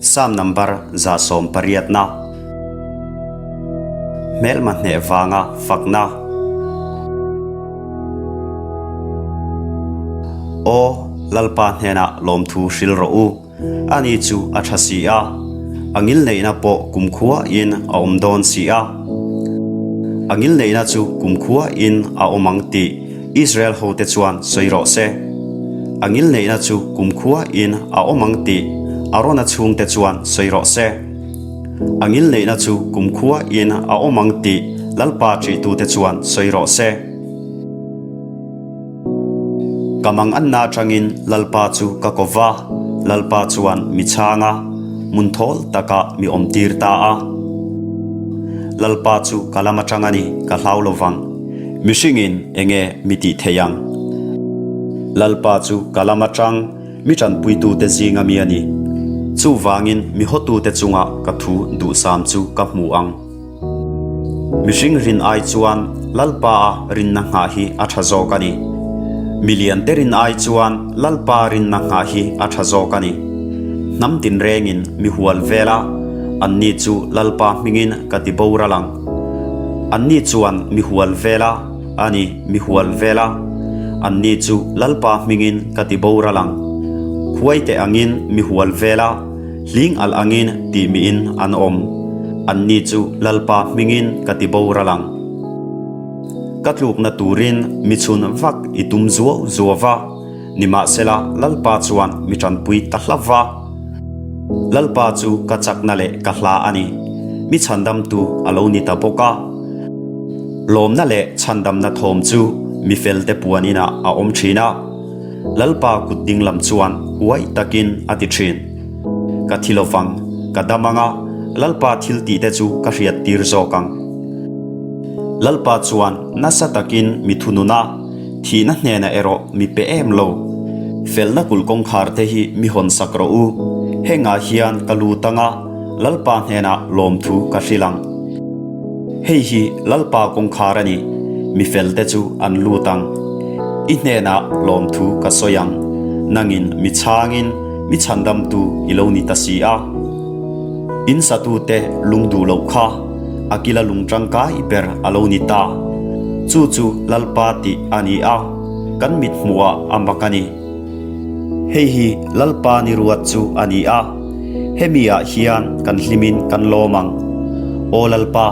Psalm number 180 na. Hmelma hneh vanga fakna. Aw Lalpa hnenah lawmthu hril rawh u. Ani chu a tha si a, a ngilneihna pawh kumkhua in a awm dawn si a. A ngilneihna chu kumkhua in a awm ang tih Israel hote chuan sawi rawh se. A ngilneihna chu kumkhua in a awm ang tih Arona chhungte chuan sawi rawh se. A ngilneihna chu kumkhua in a awm ang tih Lalpa ṭihtute chuan sawi rawh se. Ka mang anna atangin Lalpa chu ka ko va, Lalpa chuan mi chhang a, hmun thawl takah mi awmtir ta a. Lalpa chu ka lam atang a ni, ka hlau lo vang. Mihringin enge mi tih theih ang? Lalpa chu ka lam atang mi tanpuitute zinga mi a ni. Chuvangin mi hawtute chunga ka thu duhsam chu ka hmu ang. Mihring rin ai chuan Lalpa rinna nghah hi a tha zawk a ni. Milian te rin ai chuan Lalpa rinna nghah hi a tha zawk a ni. Hnam tinrengin mi hual vel a, anni chu Lalpa hmingin ka ti boral ang. Anni chuan mi hual vel a, a ni, mi hual vel a, anni chu Lalpa hmingin ka ti boral ang. Khuaite angin mi hual vel a, Hling alh angin tih miin an awm. Anni chu Lalpa hmingin ka ti boral ang. Ka tlukna turin mi chhun vak i tum zuau zuau va, nimahsela Lalpa chuan mi tanpui ta hlauh va. Lalpa chu ka chakna leh ka hla a ni, mi chhandamtu a lo ni ta bawk a. Lawmna leh chhandamna thawm chu mi felte puan inah a awm thin a. Lalpa kut ding lam chuan huai takin a ti thin. Ka thi lovang, ka dam anga Lalpa thil tih te chu ka hriat tir zawk ang. Lalpa chuan nasa takin mi thunun a, thihna hnenah erawh mi pe em lo. Felna kulh kawngkhar te hi mi hawn sak rawh u, hengah hian ka lut anga Lalpa hnenah lawmthu ka hrilh ang. Hei hi Lalpa kawngkhar a ni, mi felte chu an lut ang. I hnenah lawmthu ka sawi ang, nangin mi chhangin mi chhandamtu i lo ni ta si a. In satute lung duh loh kha a kila lung tangkai ber a lo ni ta. Chu chu Lalpa tih a ni a, kan mit hmuhah a mak a ni. Hei hi Lalpa ni ruat chu a ni a, hemi ah hian kan hlimin kan lawm ang. Aw Lalpa,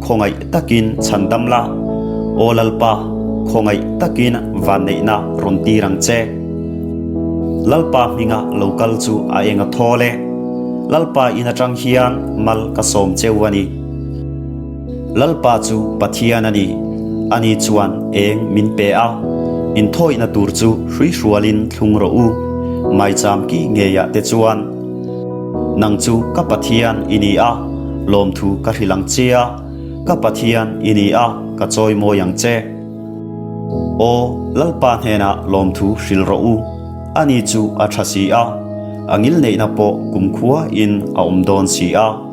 khawngaih takin chhandam la, Aw Lalpa, khawngaih takin vanneihna rawn tir ang che. Lalpa hminga lo kal chu a eng a thawl e, Lalpa in atang hian mal ka sawm cheu a ni. Lalpa chu Pathian a ni, ani chuan eng min pe a, inthawihna tur chu hruihrualin thlung rawh u, maicham ki ngeiah te chuan. Nang chu ka Pathian i ni a, lawmthu ka hrilh ang che a, ka Pathian i ni a, ka chawimawi ang che. Aw, Lalpa hnenah lawmthu hrilh rawh u, ani chu a tha si a, a ngilneihna pawh kumkhua in a awm dawn si a.